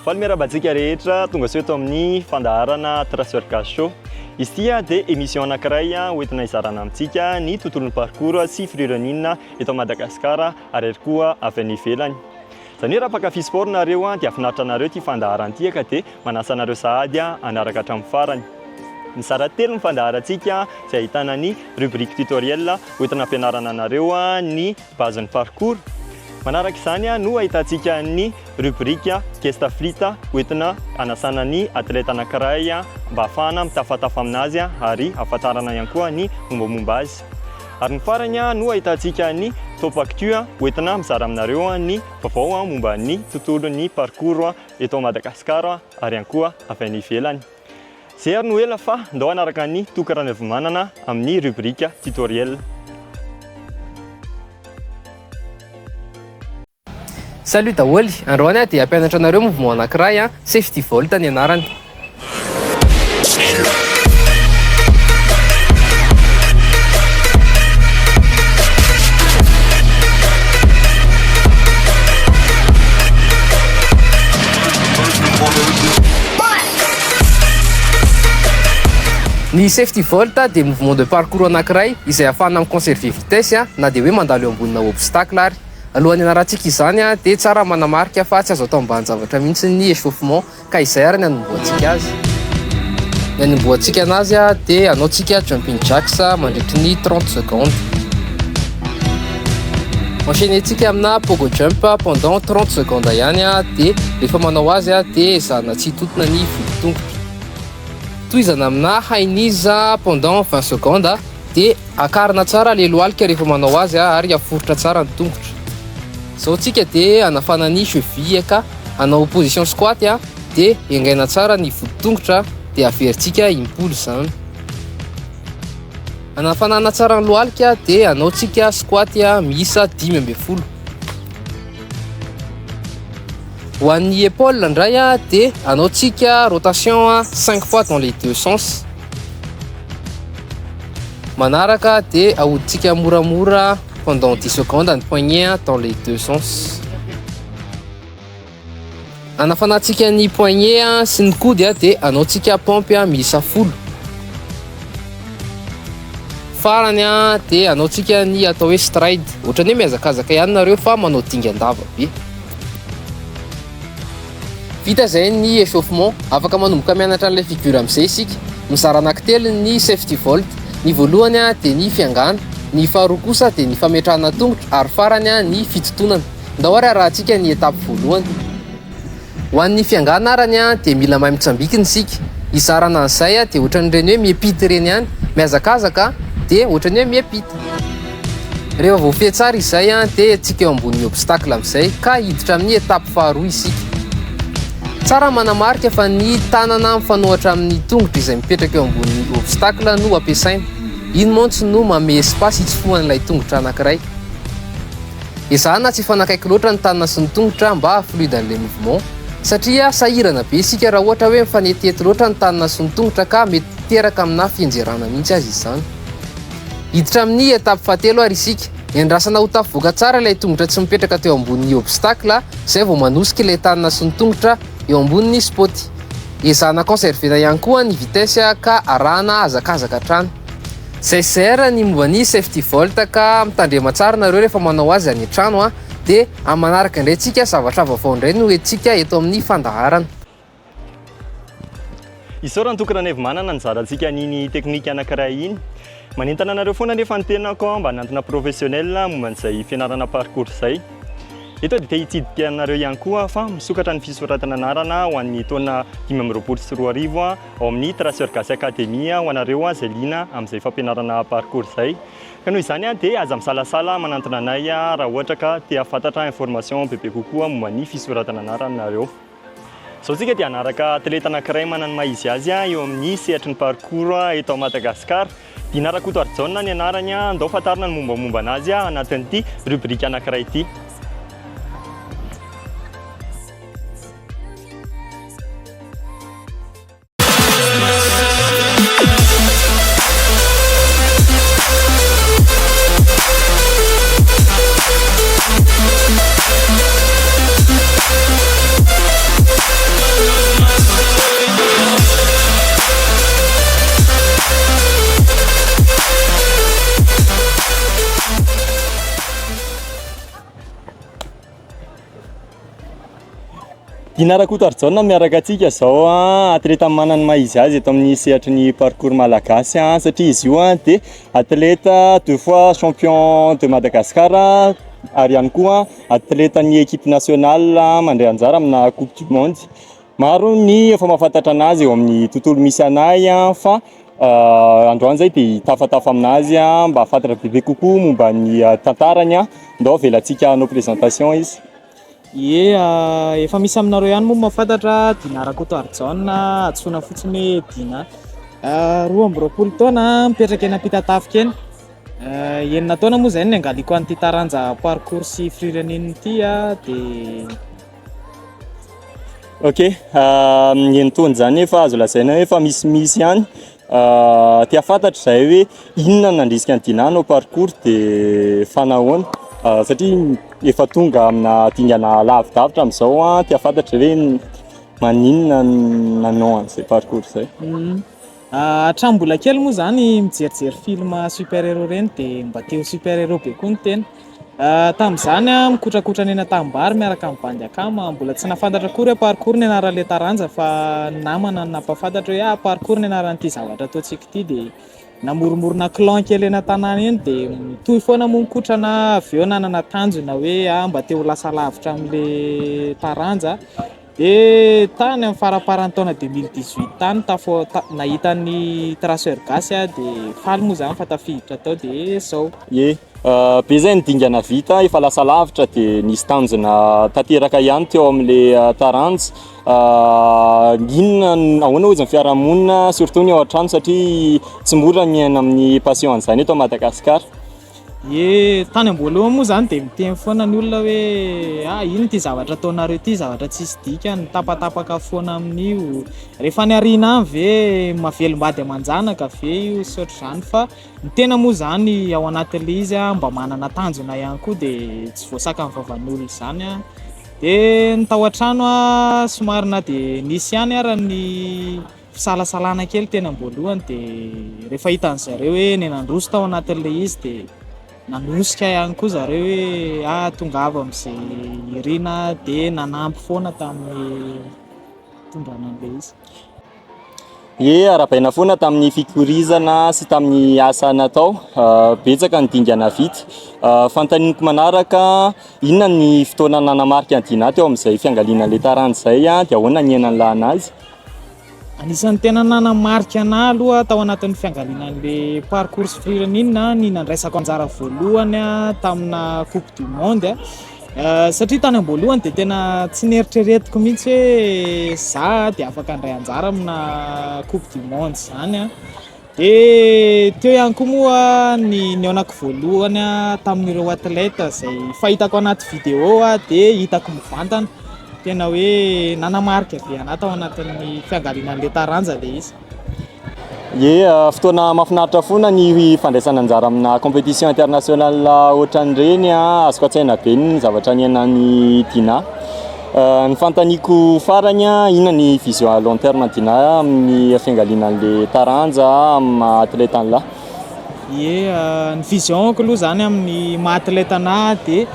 Faly miarahaba antsika rehetra tonga soa eto amin'ny fandaharana Traceur Gasy Show. Izy ity dia émission anankiray hoentina hizarana amintsika ny tontolon'ny parcours sy freerunning eto Madagasikara ary ary koa avy any ivelany. Izany hoe raha mpankafy sport nareo dia hahafinaritra anareo ity fandaharana ity ka dia manasa anareo sahady hanaraka hatramin'ny farany. Mizara telo ny fandaharantsika izay ahitana ny rubrique tutoriel hoentina hampianarana anareo ny base ny parcours. Manaraka izany no ahitantsika ny rubrique guest athlete hoentina hanasana ny athlète anankiray mba hahafahana mitafatafa aminazy ary hahafantarana ihany koa ny mombamomba azy. Ary ny farany no ahitantsika ny top actu hoentina mizara aminareo ny vaovao momba ny tontolon'ny parcours eto Madagasikara ary ihany koa avy any ivelany. Zay ary no ela fa ndao hanaraka an'i Toky Ranivomanana amin'ny rubrique tutoriel. Salut daholo, androany aho dia hampianatra anareo mouvement anankiray an, safety vault ny anarany. Ny safety vault dia mouvement de parcours anankiray izay ahafahana mi-conserver vitesse na dia hoe mandalo eo ambonina obstacle ary. Alohan'ny hianarantsika izany dia tsara manamarika fa tsy azo atao ambanin-javatra mihitsy ny échauffement ka izay ary ny hanombohantsika azy. Ny hanombohantsika anazy dia hanaontsika jumping jacks mandritry ny 30 secondes. Enchaîner-tsika amina pogo jump pendant 30 secondes ihany dia rehefa manao azy dia ezahana tsy hitontona ny voditongotra. Tohizana amina high knees pendant 20 secondes Dia akarina tsara le lohalika rehefa manao azy ary aforitra tsara ny tongotra. Zao tsika dia hanafana ny cheville ka hanao position squat dia engaina tsara ny voditongotra dia averintsika impolo izany. Hanafanana tsara ny lohalika dia hanao tsika squat miisa 15. Ho an'ny épaule indray dia hanao tsika rotation 5 fois dans les deux sens. Manaraka dia ahodintsika moramora pendant 10 secondes ny poignet dans les deux sens. Hanafanantsika ny poignet sy ny coude dia anaontsika pompe miisa folo. Farany dia anaontsika ny atao hoe stride. Ohatran'ny hoe mihazakazaka ihany nareo fa manao dingan-dava be. Vita izay ny échauffement, afaka manomboka mianatra an'ilay figure amin'izay isika. Mizara anankitelo ny safety vault. Ny voalohany dia ny fiangana, ny faharoa kosa dia ny fametrahana tongotra ary farany ny fitontonana. Ndao ary arahantsika ny étape voalohany. Ho an'ny fiangana arany dia mila mahay mitsambikina isika. Hizarana an'izay dia ohatran'ireny hoe miepita ireny ihany, mihazakazaka dia ohatran'ny hoe miepita. Rehefa voafehy tsara izay dia tsika eo ambonin'ny obstacle amin'izay ka hiditra amin'ny étape faharoa isika. Tsara ny manamarika fa ny tanana mifanohatra amin'ny tongotra izay mipetraka eo ambonin'ny obstacle no ampiasaina. Iny mantsy no manome espace hitsofohan'ilay tongotra anankiray. Ezahana tsy hifanakaiky loatra ny tanana sy ny tongotra mba haha-fluide an'ilay mouvement. Satria sahirana be isika raha ohatra hoe mifanetiety loatra ny tanana sy ny tongotra ka mety hiteraka aminà fianjerana mihitsy aza izany. Hiditra amin'ny étape fahatelo ary isika. Endrasana ho tafavoaka tsara ilay tongotra tsy mipetraka teo ambonin'ny obstacle, izay vao manosika ilay tanana sy ny tongotra eo ambonin'ny spot. Ezahana conserver-na ihany koa ny vitesse ka arahana hazakazaka hatrany. Zay zay ny momba ny safety vault ka mitandrema tsara nareo rehefa manao azy any an-trano a! Dia amin'ny manaraka indray tsika zavatra vaovao indray no entintsika eto amin'ny fandaharana. Isaorana Toky Ranaivomanana nizarantsika an'iny teknika anankiray iny. Manentana anareo foana anefa ny tenako mba hanantona professionnel momba an'izay fianarana parcours izay. Eto dia te hitsidika anareo ihany koa fa misokatra ny fisoratana anarana ho an'ny taona 2025 ao amin'ny Traceur Gasy Academy ho anareo izay liana amin'izay fampianarana parcours izay. Ka noho izany dia aza misalasala manantona anay raha ohatra ka te hahafantatra information bebe kokoa momba ny fisoratana anarana nareo. Izao tsika dia hanaraka atleta anankiray manana ny maha izy azy eo amin'ny sehatry ny parcours eto Madagascar. Dina Rakotoarijaona ny anarany, andao fantarina ny mombamomba anazy anatin'ity rubrique anankiray ity. Dina Rakotoarijaona miaraka antsika izao, atleta manana ny maha izy azy eto amin'ny sehatry ny parcours malagasy satria izy io dia atleta deux fois champion de Madagascar ary ihany koa atletan'ny équipe nationale mandray anjara amina coupe du monde. Maro ny efa mahafantatra anazy eo amin'ny tontolo misy anay fa androany zay dia hitafatafa aminazy mba hahafantatra bebe kokoa momba ny tantarany. Ndao avelantsika hanao présentation izy. Ie, efa misy aminareo ihany moa mahafantatra Dina Rakotoarijaona, antsoina fotsiny hoe Dina. 22 taona, mipetraka eny Ampitatafika eny. 6 taona moa izay no niangaliako an'ity taranja parcours sy free running ity dia. Ok, enin-taona izany efa azo lazaina hoe efa misimisy ihany. Te hahafantatra izahay hoe inona no nandrisika an'i Dina hanao parcours dia fa nahoana? Satria efa tonga amina dingana lavidavitra amin'izao an, te hahafantatra izahay hoe maninona no nanao an'izay parcours izay. Hatramin'ny mbola kely moa izany mijerijery film super héros ireny dia mba te ho super héros be koa ny tena. Tamin'izany aho mikotrakotrana eny an-tanimbary miaraka amin'ny bandy akama, mbola tsy nahafantatra akory hoe parcours ny anaran'ilay taranja fa ny namana no nampahafantatra hoe ah parcours ny anaran'ity zavatra ataontsika ity dia namoromorona clan kely eny an-tanàna eny dia mitohy foana moa mikotrana avy eo nanana tanjona hoe ah mba te ho lasa lavitra amin'ilay taranja dia tany amin'ny faramparan'ny taona 2018 tany tafo- ta- nahita ny traceur gasy aho dia faly moa izany fa tafiditra tao dia izao. Ie. Be zay ny dingana vita, efa lasa lavitra dia nisy tanjona tanteraka ihany teo amin'le taranja. Inona, ahoana hozy ny fiarahamonina surtout ny ao an-trano satria tsy mora ny miaina amin'ny passion an'izany eto Madagasikara. Ie, tany am-boalohany moa izany dia miteny foana ny olona hoe ah inona ity zavatra ataonareo ity, zavatra tsisy dikany, tapatapaka foana amin'io, rehefa any aoriana any ve mahavelom-bady aman-janaka ve io sy ohatr'izany fa Ny tena moa izany ao anatin'ilay izy mba manana tanjona ihany koa dia tsy voasakan'ny vavan'olona izany. Dia ny tao an-trano somary na dia nisy ihany ara ny fisalasalana kely teny am-boalohany dia rehefa hitan'ny zareo hoe nandroso tao anatin'ilay izy dia nanosika ihany koa zareo hoe ah tongava amin'izay irina dia nanampy foana tamin'ny fitondrana an'ilay izy. Ie, arahabaina foana tamin'ny fikorizana sy tamin'ny asa natao. Betsaka ny dingana vita. Fanontaniako manaraka, inona ny fotoana nanamarika an'i Dinah teo amin'izay fiangaliana an'ilay taranja izay dia ahoana ny niainan'i Lahana azy? Anisan'ny tena nanamarika anah aloha tao anatin'ny fiangaliana an'ilay parcours free running ny nandraisako anjara voalohany tamina coupe du monde. Satria tany am-boalohany dia tena tsy neritreretiko mihitsy hoe za dia afaka handray anjara amina coupe du monde izany an. Dia teo ihany koa moa ny nihaonako voalohany tamin'ireo atleta izay fahitako anaty vidéo dia hitako mivantana. Tena hoe nanamarika be anah tao anatin'ny fiangaliana an'ilay taranja ilay izy. Ie, fotoana mahafinaritra foana ny fandraisana anjara amina compétition internationale ohatran'ireny, azoko an-tsaina be ny zavatra niainan'i Dina. Ny fanontaniako farany, inona ny vision à long terme an'i Dina amin'ny fiangaliana an'ilay taranja amin'ny maha athlète an'lah? Ie, ny vision-ko aloha izany amin'ny maha athlète anah dia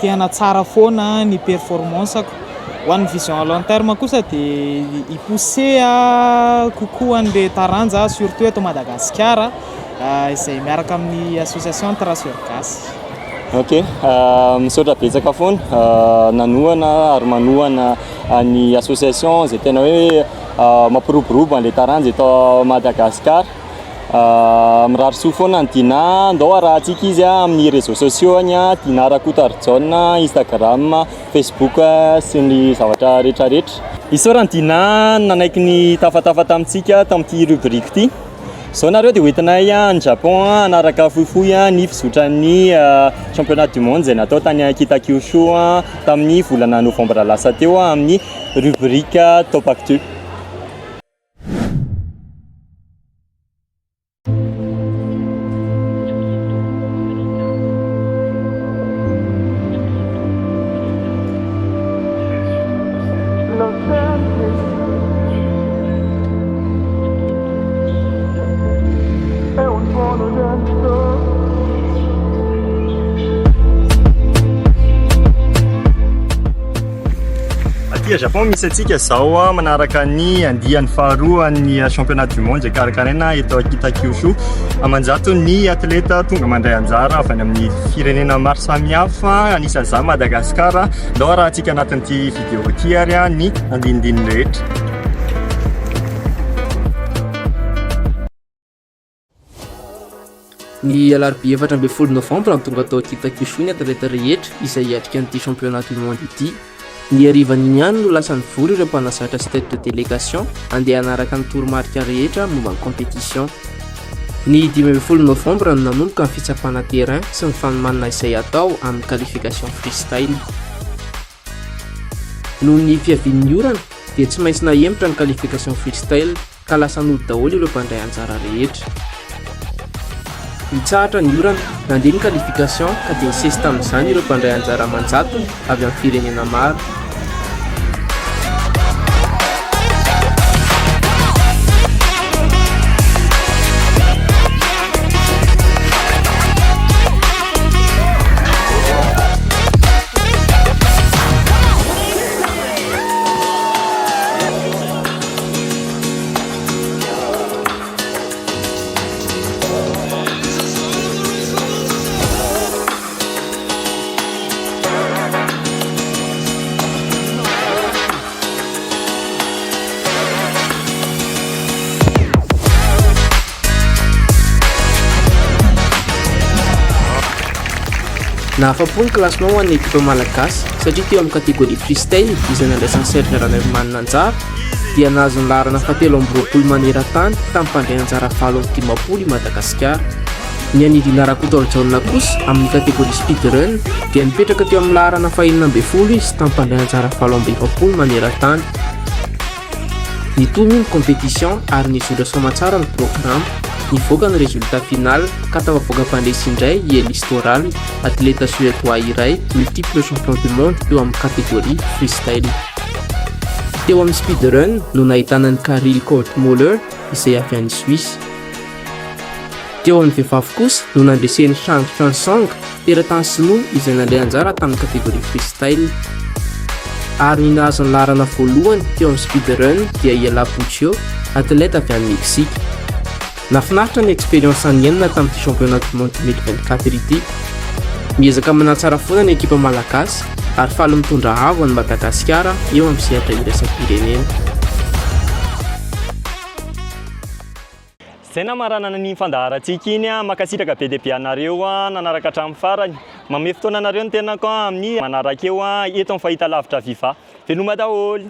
te hanatsara foana ny performance-ko. Ho an'ny vision à long terme kosa dia hi-pousser kokoa an'ilay taranja surtout eto Madagasikara izay miaraka amin'ny association Traceur Gasy. Ok, misaotra betsaka foana nanohana ary manohana ny association izay tena hoe mampiroborobo an'ilay taranja eto Madagasikara. Mirary soa foana an'i Dinah, ndao arahantsika izy amin'ny réseaux sociaux any, Dinah Rakotoarijaona, Instagram, Facebook sy ny zavatra rehetrarehetra. Isaorana Dinah nanaiky ny tafatafa tamintsika tamin'ity rubrique ity. Izao nareo dia hoentinay any Japon hanaraka fohifohy ny fizotran'ny championnat du monde izay natao tany Kitakyushu tamin'ny volana novambra lasa teo amin'ny rubrique Top Actu. Aty Japon misy antsika izao manaraka ny andiany faharoa ny championnat du monde izay karakaraina eto Kitakyushu. Aman-jatony ny atleta tonga mandray anjara avy any amin'ny firenena maro samihafa, anisan'izany Madagasikara. Ndao arahantsika anatin'ity vidéo ity ary ny andinindininy rehetra. Ny alarobia 14 novambra no tonga tao Kitakyushu ny atleta rehetra izay hiatrika an'ity championnat du monde ity. Ny harivan'iny ihany no lasa nivory ireo mpanazatra sy tête de délégation handeha hanaraka ny toromarika rehetra momba ny compétition. Ny 15 novambra no nanomboka ny fitsapana terrain sy ny fanomanana izay hatao amin'ny qualification freestyle. Noho ny fiavian'ny orana dia tsy maintsy nahemotra ny qualification freestyle ka lasa nody daholo ireo mpandray anjara rehetra. Nitsahatra ny orana, nandeha ny qualification ka dia nisesy tamin'izany ireo mpandray anjara aman-jatony avy amin'ny firenena maro. Nahafa-po ny classement ho an'ny ekipa malagasy satria teo amin'ny catégorie freestyle izay nandraisan'i Serge Ranaivomanana anjara dia nahazo ny laharana fahatelo amby 20 maneran-tany tamin'ny mpandray anjara 58 i Madagasikara. Ny an'i Irina Rakotoarijaona kosa amin'ny catégorie speed run dia nipetraka teo amin'ny laharana faha-16 izy tamin'ny mpandray anjara 48 maneran-tany. Nitohy moa ny compétition ary nizotra soamatsara ny programme. Nivoaka ny résultat final ka tafavoaka mpandresy indray i Elis Toral, atleta suédois iray multiple champion du monde teo amin'ny catégorie freestyle. Teo amin'ny speed run no nahitana an'i Karil Kottmoller izay avy any Suisse. Teo amin'ny vehivavy kosa no nandresen'i Shang Chunsong, teratany sinoa izay nandray anjara tamin'ny catégorie freestyle. Ary ny nahazo ny laharana voalohany teo amin'ny speed run dia i Ella Puccio, atleta avy any Mexique. Nahafinaritra ny expérience niainana tamin'ity championnat du monde 2024 ity. Miezaka manatsara foana ny ekipa malagasy ary faly mitondra avo an'i Madagasikara eo amin'ny sehatra iraisam-pirenena. Izay namaranana ny fandaharantsika iny a, mankasitraka be dia be anareo nanaraka hatramin'ny farany. Manome fotoana anareo ny tenako amin'ny manaraka eo eto amin'ny fahitalavitra Viva. Veloma daholo!